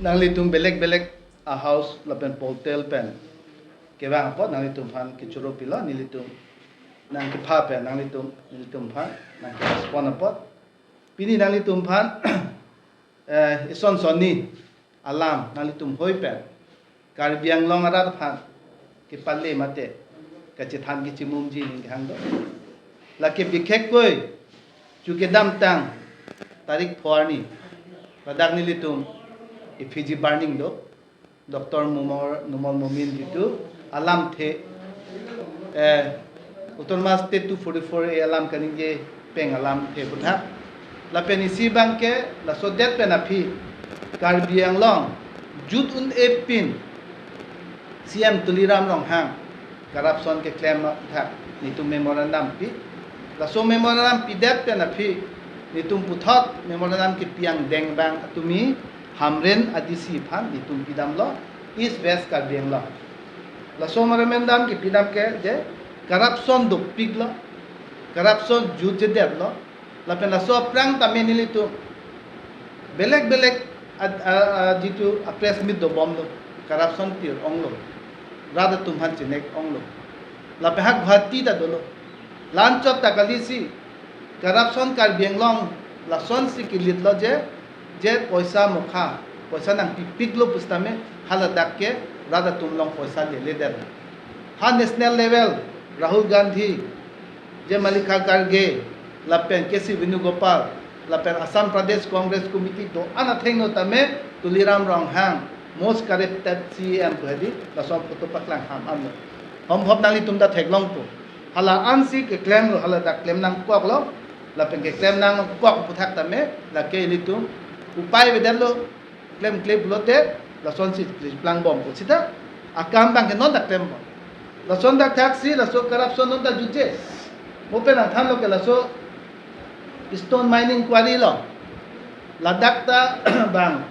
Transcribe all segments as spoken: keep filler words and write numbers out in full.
Nanglitum belek belek a house lapen portal pen kevang apot nanglitum aphan kechoro pilo, nelitum nangkepha pen nanglitum nelitum aphan nangke-respond apot. Pini nanglitum aphan eh, ison sonni alam nanglitum hoi pen Karbi Anglong arat aphan kepale mate kachethan kechimumji ning kehang do. Lake bikhekkoi chu kedamtang tarik pho arni ladak nelitum effigy burning do. Doctor Numol, Numol Momin jitu alamthe, eh, Autonomous State two forty-four A alam kaningje pen alamthe aphuthak. Lapen isi abangke laso det pen aphi Karbi Anglong jut un-e pin C M Tuliram Ronghang corruption keklem aphuthak nelitum memorandum pi. Laso memorandum pidet pen aphi nelitum puthot memorandum kepi angdeng abang atumi Hamren A D C aphan nelitum pidamlo, East West Karbi Anglong. Laso memorandum kepidam ke je corruption dopiklo, corruption jutjedetlo, lapen laso aphrang tame nelitum belek belek ad-, a, a, jitu a press meet dobomlo, corruption pir-onglo, rat atum aphan chinek-onglo. Lapen ha Guwahati ta dolo. La-anchot ta kalisi corruption Karbi Anglong lasonsi kelitlo je, je poisa mokha, poisa nangpipiklo pusitame haladak ke rat atum along poisa leledet. Ha national level Rahul Gandhi, je Mallikarjun Kharge, lapen K C Venugopal, lapen Assam Pradesh Congress Committee do-an athengno tame Tuliram Ronghang most corrupted C M pu hedi lason photo paklang ham amlo. Hom hop nanglitum ta theklongpo. Hala ansi keklemlo, haladak klem nangkoklo, lapen keklem nangkok aphuthak tame lake ilitum upai avedetlo, klemkle pulote lasonsi keplangbompo. Sita akam abangke non ta klembom. Lason dak thaksi laso corruption non ta jutje. Mo pen nangthanlo ke laso stone mining quarry along ladak ta bang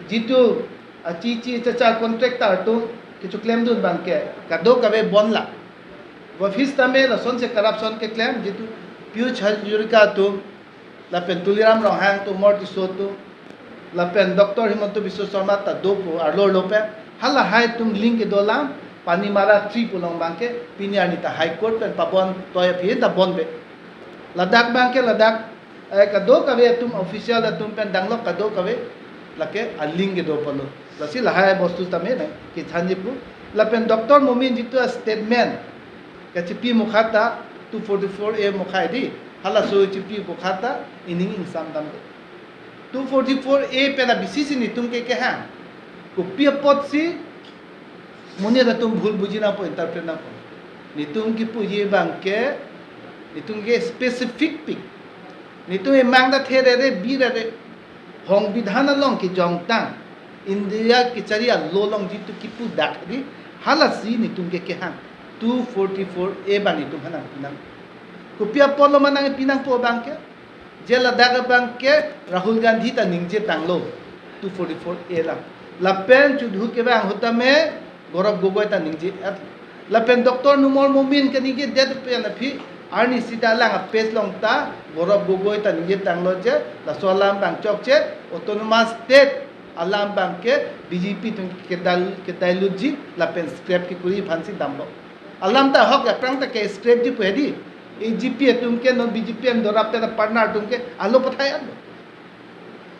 jitu achichi chachar contractor atum kechoklemdun abangke kadokave bon la. Office tame lasonsi corruption keklem, jitu Piyush Hazarika atum, lapen Tuliram Ronghang atum, Umar Tisso atum, lapen Doctor Himanta Biswa Sarma ta dopo arlo arlo pen, halahai atum link kedo alam, Panimara three pu along abangke pini arni ta High Court pen pabon toi aphi ta bonbe. Ladak abangke ladak eh, kadokave atum official atum pen danglok kadokave lake a link kedo apotlo. Lasi lahai bostu tame nangkethanji pu. Lapen Doctor Momin jitu a statement kachipi mokha ta two forty-four A mokha di, halaso chipi mokha ta ining ingsam dam. Two forty-four A pen abisi si nelitum ke kehang. Kopi apotsi monit atum bhul buji nangpo, interpret nangpo. Nelitum kipuji abangke, nelitum ke specific pik. Nelitum emang ta therere birere. Songbidhan along kejongtang, India kechari a-law along jitu kipu dak di, halasi nelitum ke kehang. Two forty-four A abang nelitum aphan nangpi nang. Kopi apotlo ma nangpi nangpo abangke, je ladak abangke Rahul Gandhi ta ningje tanglo two forty-four A alam. Lapen chudhu kevang ahut tame Gaurav Gogoi ta ningje-et. Lapen Doctor Numol Momin kaningjedet pen aphi arnisi ta alang a-page along ta Gaurav Gogoi ta ningje tanglo je laso alam abang chokche, Autonomous State alam abangke B J P atum kedal-, kedilute-ji lapen scrap kekuri aphansi damlo. Alam ta ahok, aphrang ta ke scrap-ji pu hedi. A G P atum ke non B J P em dorap ta partner atum ke alo pathai alo.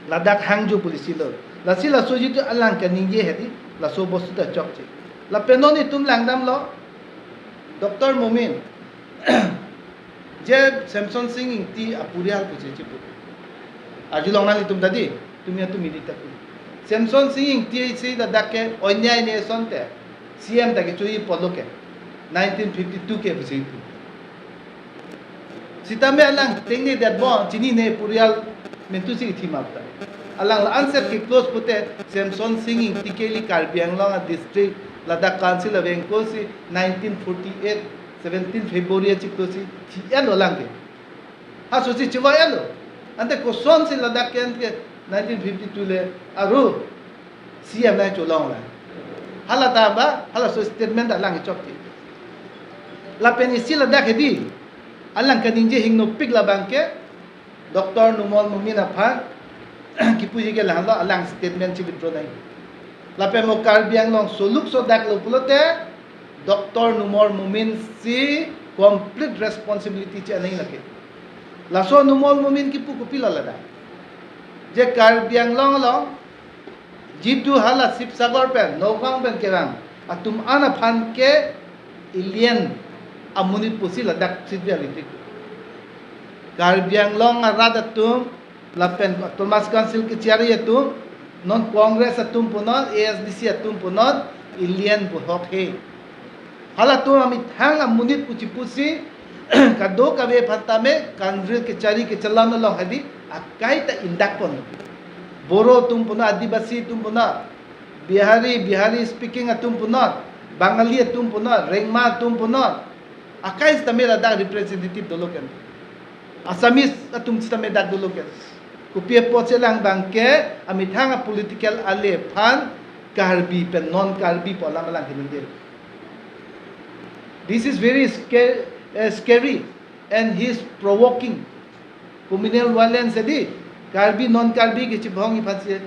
Ladak hangjo pu lisi lo. Lasi laso jitu alang kaningje hedi, laso bostu ta chokche. Lapen non itum langdamlo, Doctor Momin, je Semson Sing Ingti apurial pusi chipu. Arjulong nanglitum ta di, tumi atumi di ta pu. Semson Sing Ingti si ladak ke onyai ne sonte C M ta kechoji apotlo ke nineteen fifty-two ke pusi pu. Sitame alang tengnedetbom, chinine, purial mentu si ithi map ta. Alang la-anset keclose pute Semson Sing Ingti ke ili Karbi Anglong a-district ladak council avengko si nineteen forty-eight seventeen February achiklo si thi-etlo alang ke. Ha sosi chiva-etlo. Ante kosonsi ladak ke, ke nineteen fifty-two le aru C M nangcholong la. Hala ta ba, halaso statement alang chokche. Lapen isi ladak hedi, alang kaningje hingnopik labangke, Doctor Numol Momin aphan kipuji ke lahelo, alang statement si withdraw nangji. Lapen mo Karbi Anglong soluk sodak lo pulote Doctor Numal Momin si complete responsibility che-en nangji lake. Laso Numal Momin kipu kopilo ladak? Je Karbi Anglong along jitu hala Sibsagar pen, Nagaon pen kevang atum an aphan ke ilian amonit pusi ladak sidri alitik. Karbi Anglong arat atum lapen Autonomous Council kechari atum, non Congress atum punon, A S D C atum punon, ilian pu hok he. Halatum amethang amonit pusi pusi kadokave aphan tame kanril kechari kechelam along hadi akai ta indak pon. Boro atum punon, Adivasi atum punon, Bihari, Bihari speaking atum punon, Bangali atum punon, Rengma atum punon, akai sitame ladak representative dolo ke. Assamese atum sitame dak dolo ke. Kopi apotsi alang abangke amethang a-political ale aphan Karbi pen non-Karbi pu alam alang hininde. This is very sca-, uh, scary and he is provoking communal violence adi, Karbi non-Karbi kechebong aphansi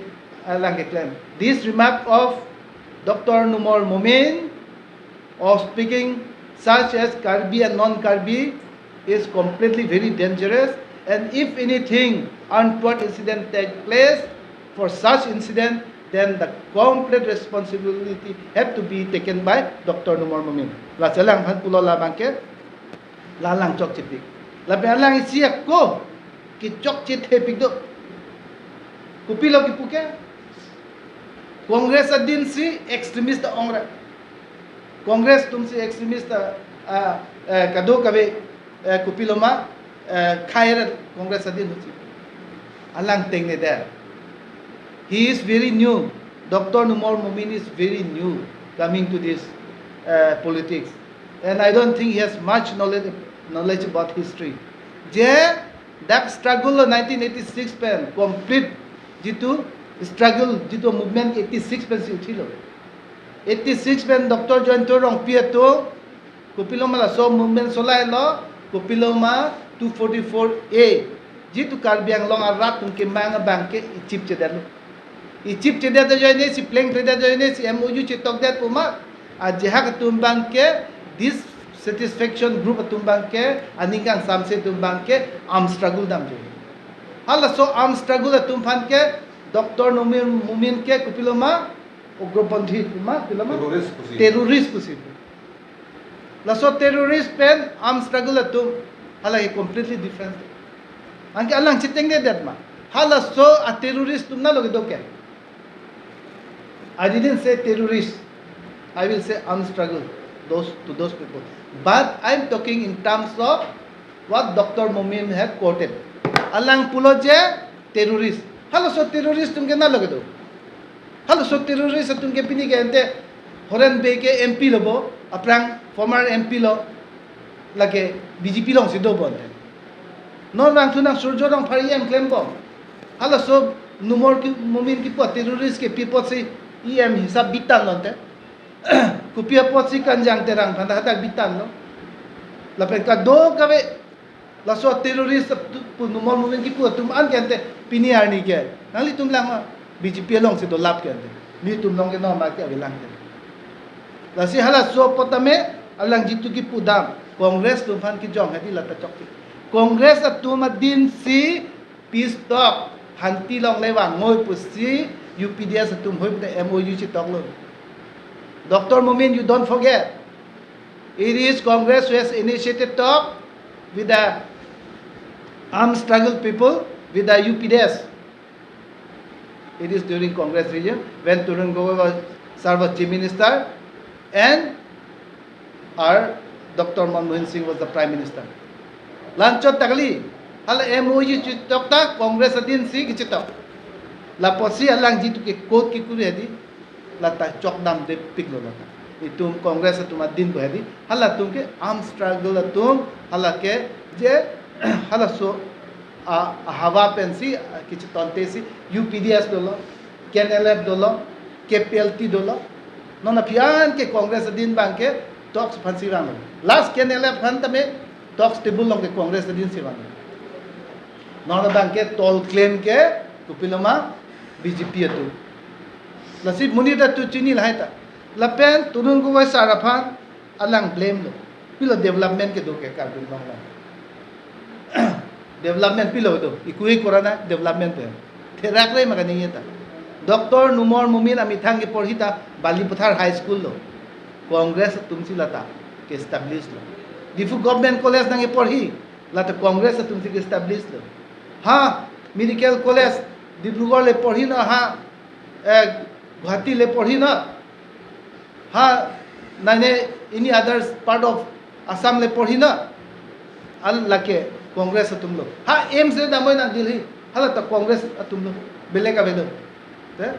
alang keklem. This remark of Doctor Numal Momin of speaking such as Karbi and non-Karbi is completely very dangerous, and if anything untoward incident take place, for such incident, then the complete responsibility have to be taken by Doctor Numal Momin. Lasi alang aphan pulo labangke, la alang chokchepik. Lapen alang isi ako kechokche thepik do. Kopilo kipu ke? Congress adin si extremist ong ra. Congress atum si extremist, ah, ah, eh, kadokave, eh, kopiloma, eh, khai ra Congress adin si. Alang tengne der. He is very new. Doctor Numal Momin is very new coming to this, uh, politics. And I don't think he has much knowledge, knowledge about history. Je dak struggle lo nineteen eighty-six pen complete jitu struggle, jitu movement eighty-six pen si uthilo. Eighty-six pen Doctor Jayanta Rongpi atum kopiloma laso movement solai lo, kopiloma two forty-four A. Jitu Karbi Anglong arat atum kemang abangke ichip chedet lo. Ichip chedet ajoine si plengkledet ajoine si M O U chetokdet puma, ajahak atum abangke dissatisfaction group atum abangke aning kangsamse atum abangke arm struggle damjo. Halaso arm struggle atum aphan ke Doctor Numal Momin ke kopiloma ugropanthi puma, piloma? Terrorist pusi. Terrorist pusi. Laso terrorist pen arm struggle atum, hala ke completely different. Anke alang chetengne det ma? Halaso a-terrorist atum nalo kedo ke. I didn't say terrorist. I will say arm struggle those, to those people. But I'm talking in terms of what Doctor Momin had quoted. Alang pulo je terrorist. Halaso terrorist atum ke nalo kedo? Halaso terrorist atum ke pini ke ante Horen Bey ke M P lo bo, aphrang former M P lo, lake B J P alongsi do bo ante. Non Rangthu Nang Surjya Rongphar E M klem bo. Halaso Numal Momin kipu terrorist ke pi apotsi E M hisap bitan lo ante. Kopi apotsi Kanjang Terang aphan hadak bitan lo. Lapen kadokave laso terrorist pu Numal Momin kipu atum an ke ante pini arni ke nanglitum lang ma, B J P alongsi dolap ke ante. Nelitum along ke normal ke avelang ke. Lasi halaso apot tame alang jitu kipu dam, Congress atum aphan kejong hadi lata chokche. Congress atum adin si peace talk, hanti longle vangnon pusi U P D S atum hoi puta M O U chetok lo. Doctor Momin, you don't forget. It is Congress who has initiated talk with the armed struggle people, with the U P D S. It is during Congress regime when Tarun Gogoi was, sir was Chief Minister and our Doctor Manmohan Singh was the Prime Minister. La-anchot ta kali, hala M O U chetok ta Congress adin si kechetok. Lapusi alang jitu ke quote kekuri hadi, lata chokdamde piklo lata. Itum Congress atum adin pu hadi, halatum ke armed struggle atum, hala ke je, halaso a, ahavar pensi, a, kechetongte si, U P D S dolo, K N L F dolo, K P L T dolo. Non aphi an ke Congress adin abang ke talks aphansi vanglo. Last K N L F aphan tame talks table along ke Congress adin si vanglo. Non abang ke tol klem ke Kopiloma B J P atum. Lasi monit atum chini lahai ta. Lapen Tarun Gogoi sir aphan alang blame lo. Pilo development kedo ke Karbi Anglong along. Development pilo do. Ikui korana development pe. Therak re makan ini ta. Doctor Numal Momin amethang keporhi ta Balipathar High School lo. Congress atum si lata ke establish lo. Diphu Government College nangkeporhi lata Congress atum si ke establish lo. Ha, Medical College Dibrugarh le porhi na ha, eh, Guwahati le porhi na. Ha, nane any other part of Assam le porhi na. Al lake Congress atum lo. Ha, AIIMS le damnoi nang Delhi. Hala ta Congress atum lo. Belek ave lo. Te?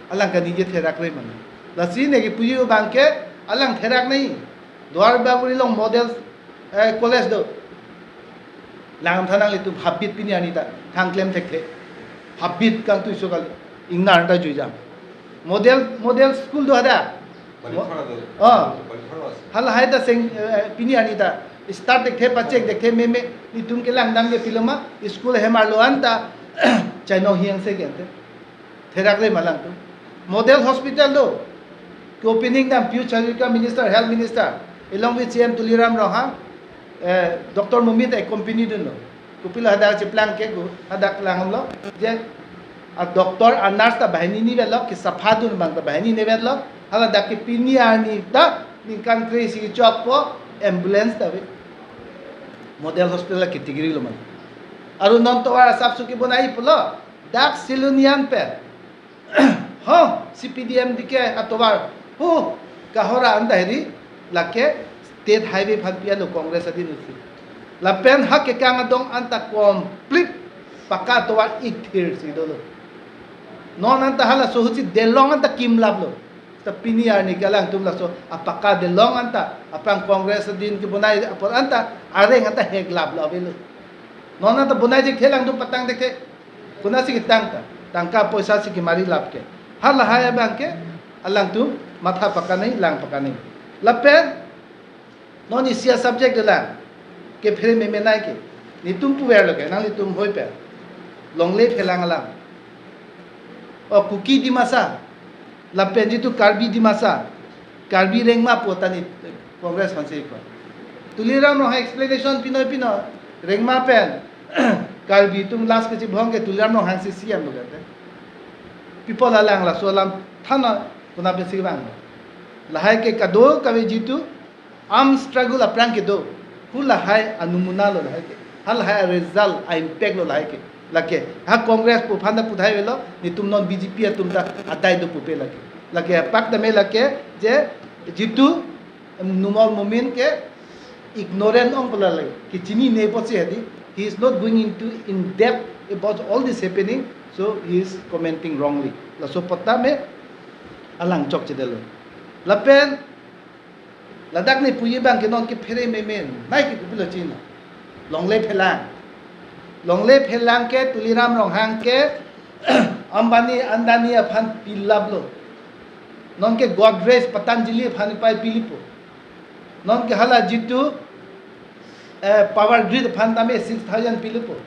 Alang kaningje therak re mane. Lasi ne kepuji abang ke alang therak nai. Duar Bagori along model, eh, college do. Langtha nanglitum habit pini arni ta thang klem thekthe. Habit kangtui so kali. Ingnar ta juijam. Model, model school do hadak. Balipathar do. Ah. Balipathar ase. Halahai ta seng, eh, pini arni ta start thekthe, pachek thekthe, meme, netum ke langdam ke piloma, school hem arlo anta, chaino hiang se gente. Therak le malang tu. Model hospital do. Ke opening dam Piyush Hazarika Minister, Health Minister, along with C M Tuliram Ronghang, eh, Doctor Momin ta accompany dunlo. Kopilo hadak cheplang ke ko, hadak langlo. Je, a doctor, a nurse ta banghini ni velo, ke sapha dun abang ta banghini ni velo. Hala dak ke pini arni ta, ningkan kre-isi chokpo, ambulance ta ave. Model hospital la category lo man. Aru non tovar asap suki bonai pulo. Dak Silonijan pen. Ho, C P D M D K atovar. Ho, kahora anta heri lake state highway aphan pi-an lo Congress adin usi. Lapen ha kekang adong anta complete pakka atovar ikthir si dolo. Non anta halaso ahut si delong anta kimlap lo. Ta pini arni ke alangtum laso apakka delong anta aphrang Congress adin kebonai apor anta areng anta heklap lo avelo. Non anta bonai thekthe, alangtum patang thekthe. Konatsi ketang ta? Tangka poisa si kemari lap ke. Halahai abang ke alangtum matha pakanai, lang pakanai. Lapen non isi a-subject dolang. Kephere meme nai ke. Netum puver lo ke, nanglitum hoi pe. Longle phelang alam. O Kuki Dimasa. Lapen jitu Karbi Dimasa. Karbi Rengma pu ta ne Congress aphansi ko. Tuliram Ronghang explanation pinoi pinoi. Rengma pen Karbi atum last kachibong ke Tuliram Ronghang si C M lo ke. People alang laso alam thana kona pensi vang. Lahai ke kadokave jitu armed struggle aphrang kedo. Halahai anumuna lo lahai ke. Halahai a-result, a-impact lo lahai ke. Lake, ha Congress pu aphan ta pudhai avelo, netum non B J P atum ta adai do pupe lake. Lake, pak tame lake, je, jitu, em, Numal Momin ke ignorant ong pula lake. Kechinine apotsi hedi. He is not going into in depth about all this happening, so he is commenting wrongly. Laso apot tame alang chokchedetlo. Lapen, ladak ne puji abang ke non kephere meme nai ke kopilo china. Longle phelang. Longle phelang ke Tuliram Ronghang ke Ambani Adani aphan pilap lo. Non ke Godrej Patanjali aphan pai pilipo. Non ke hala jitu, eh, power grid aphan tame six thousand pilipo.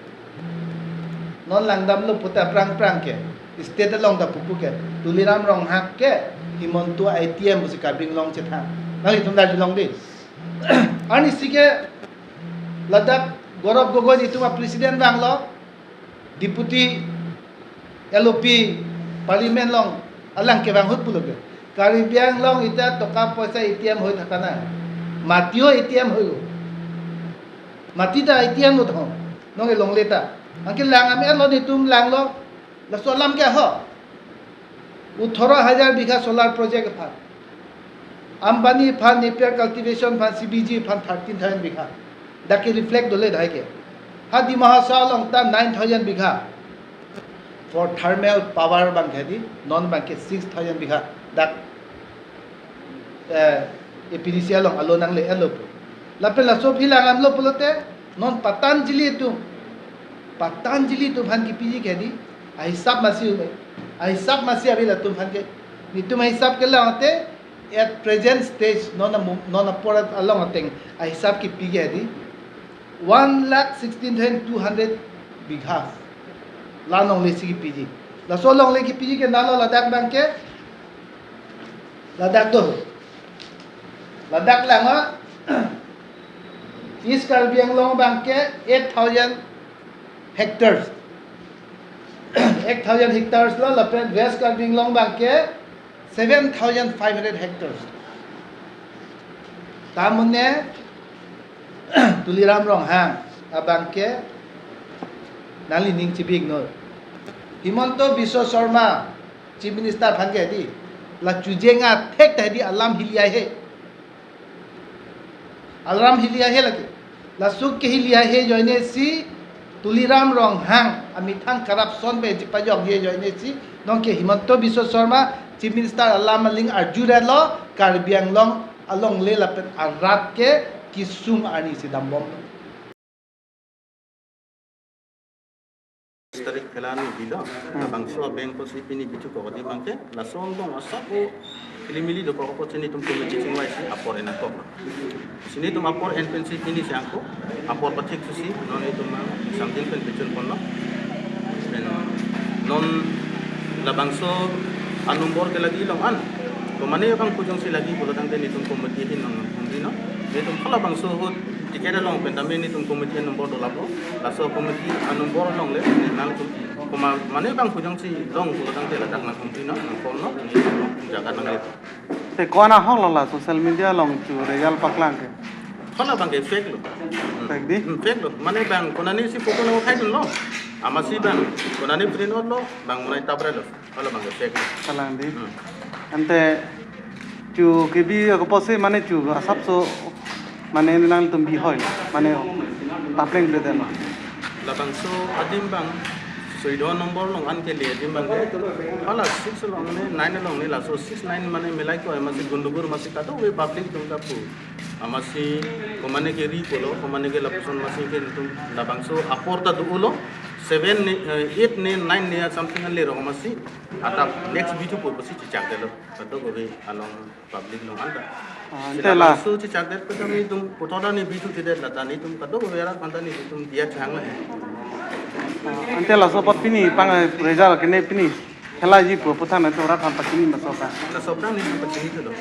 Non langdamlo puta prang prang ke. State along ta pupu ke. Tuliram Ronghang ke Himanta A T M pusi Karbi Anglong chethang. Nanglitum darjilong di. Arnisi ke ladak Gaurav Gogoi netum a-president vanglo. Deputy L O P Parliament along alang kevang ahut pulo ke. Karbi Anglong ita toka poisa A T M hoi thakana. Mati ho A T M hoi lo. Mati ta A T M lo thong. Nonke longle ta. Anke lang ame lo netum langlo. Laso alam ke ho. Atharo hajar bigha solar project aphan. Ambani aphan, Napier cultivation aphan, C B G aphan thirteen thousand bigha. Dak ke reflect dole dahai ke. Ha Dima Hasao along ta nine thousand bigha. For thermal power abang ke di, non abang ke six thousand bigha. Dak, eh, A P D C along alo nangle-etlo pu. Lapen laso aphi lang-amlo pulote, non Patanjali atum, Patanjali atum aphan kepiji ke di, ahisap masi ule, ahisap masi ave latum aphan ke, netum ahisap ke langte, at present stage, non amu-, non apor along ateng, ahisap kepi ke di, one lakh sixteen thousand two hundred bigha. La longle si kipiji. Laso longle kipiji ke nalo ladak abangke. Ladak do. Ladak lang a. East Karbi Anglong abangke eight thousand hectares. Eight thousand hectares lo lapen West Karbi Anglong abangke seven thousand five hundred hectares. Tamune Tuliram Ronghang abangke nangli ning chibi-iknon. Himanta Biswa Sarma, Chief Minister aphan ke di, la chujeng athek ta di alam hili ahe. Alam hili ahe lake. Laso ke hili ahe ajoine si Tuliram Ronghang amethang corruption pen chipajokji ajoine si nonke Himanta Biswa Sarma Chief Minister alam aling arjurelo Karbi Anglong alongle lapen arat ke kesung arni si dambom. Tarik phelani bilo, labangso abang ko si pini bitu ko di abangke, laso angbong asap o kilimili do ko ko si netum committee chingvai si apor en-akok. Si netum apor en pen si pini si angko, apor pathik si non netum samtin pen pichun ponlo. Pen non labangso anombor ke lagi long an. Ko mane abang kujong si lagi pulo tangte netum committee hin nong nong di no. Netum kala bangso ahut ticket along pen tame netum committee nombor dolap lo. Laso committee anombor along le nangtum. Ko ma-, mane abang kujong si long pulo tangte ladak nangtum di no, nang phone no, jaga nang le. Te ko-an ahok lo la social media along chu result paklang ke. Ko-an abangke fake lo. Hmm. Fake di? Hmm, fake lo. Mane abang konane si photo nang khai dun lo. Amatsi abang konane print out lo, abang monai tabre lo. Ko-an abangke fake lo. Kalang di. Hmm. Ante chu kebi ako pusi mane chu asapso mane nangtum bi hoi mane tapleng le dema. Labangso adim abang suido nombor along an ke le adim abang ke. Hala six along ne, nine along ne, laso six nine mane milai ko amatsi gundugur amatsi kadokave public atum kapu. Amatsi ko mane ke ri pulo, ko mane ke lapuson amatsi ke netum labangso apor ta do-o lo, seven ne, eh, eight ne, nine ne something an le rong amatsi. Atap next bitu po pusi chechak detlo. Kadokave along public along anta. Ah, si ante la labangso chechak det pen netum puthot ta ne bitu thedet la ta netum kadokave arat aphanta netum diya chang la. Ah, ante laso apot pini pang, eh, result kene pini khela ji pu aphuthak netum rat aphan pachini ma sokra. Laso aphrang netum pachini thulo.